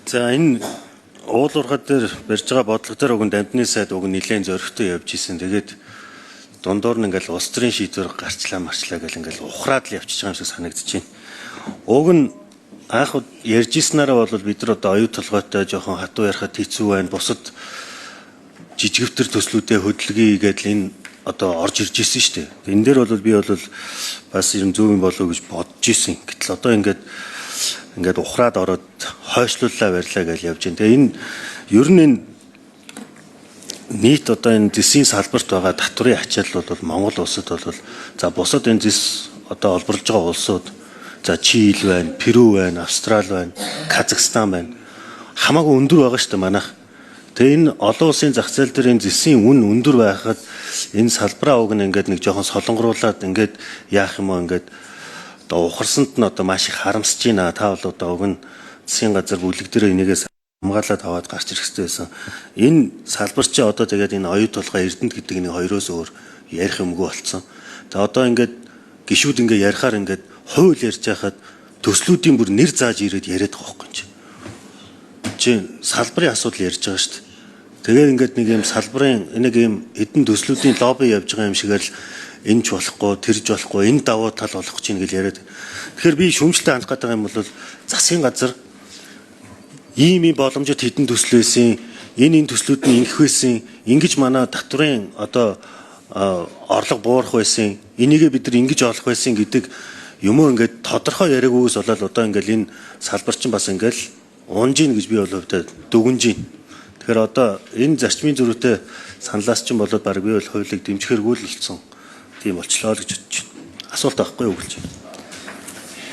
За, энэ уул уурхай дээр барьж байгаа бодлого дээр уг нь дамтны сайд уг нь нэлээд зоригтой явж исэн. Тэгээд дундуур нь ингээл улс төрийн шийдвэр гарчлаа марчлаа гэл ингээл ухраад л явчихж байгаа юм шиг санагдаж байна. Уг нь анх ярьж ирснараа бол бид нар одоо оюу толгойтой, жоохон хатуу ярихад хэцүү байна. Бусад жижигвтер төслүүдээ хөдөлгөе гэдэл энэ одоо орж ирж исэн шүү дээ. Энэ дээр бол би бол бас юм зөв юм болов уу гэж бодож исэн. Гэтэл одоо ингээд ухраад ороод хойшлууллаа барьлаа гэж явж байна. Тэгээ энэ ер нь энэ нийт одоо энэ зэсийн салбарт байгаа татврын ачаал бол Монгол улсад бол, за, бусад энэ зэс одоо олборлож байгаа улсууд, за, Чили байна, Перу байна, Австрали байна, Казахстан байна. Хамаагүй өндөр байгаа шүү дээ манайх. Тэгээ энэ олон улсын зах зээл дээр энэ зэсийн үн өндөр байхад энэ салбараа уг нь ингээд нэг жоохон солонгоруулад ингээд яах юм уу, ингээд одоо ухарсанд нь одоо маш их харамсаж байна. Та бол одоо уг нь засгийн газар бүлэг дээр энийгээс хамгаалаад аваад гарч ирэх хэрэгтэй байсан. Энэ салбар чи одоо тэгээд энэ оюу толгой Эрдэнэт гэдэг нэг хоёроос өөр ярих юмгүй болцсон. Тэгээ одоо ингээд гişүүд ингээд ярихаар ингээд хууль ярьж байхад төслүүдийн бүр нэр зааж ирээд яриад байгаа байхгүй чи. Чи салбарын асуудал ярьж байгаа шүү дээ. Тэгээ ингээд нэг юм салбарын нэг юм хэдэн төслүүдийн лобби явж байгаа юм шигээр л энэ ч болохгүй, тэр ч болохгүй, энэ давуу тал болох чинь гэж яриад. Тэгэхээр би шүүмжлэлтэй хандах гэдэг юм бол засгийн газар ийм ийм боломжит хэдэн төсөл байсан, энэ төслүүд нь ингэх байсан, ингэж манай татврын одоо орлого буурах байсан, энийгээ бид нар ингэж олох байсан гэдэг юм уу, ингээд тодорхой яриаггүйгээс болоод одоо ингээл энэ салбар чинь бас ингээл унж ийн гэж би бол хувьдаа дүгнж ийн. Тэгэхээр одоо энэ зарчмын зөрүүтэй саналаас чинь болоод баг би бол хуулийг дэмжихэргүй л болсон тийм болчлоо л гэж бодож байна. Асуулт авахгүй юу гэж.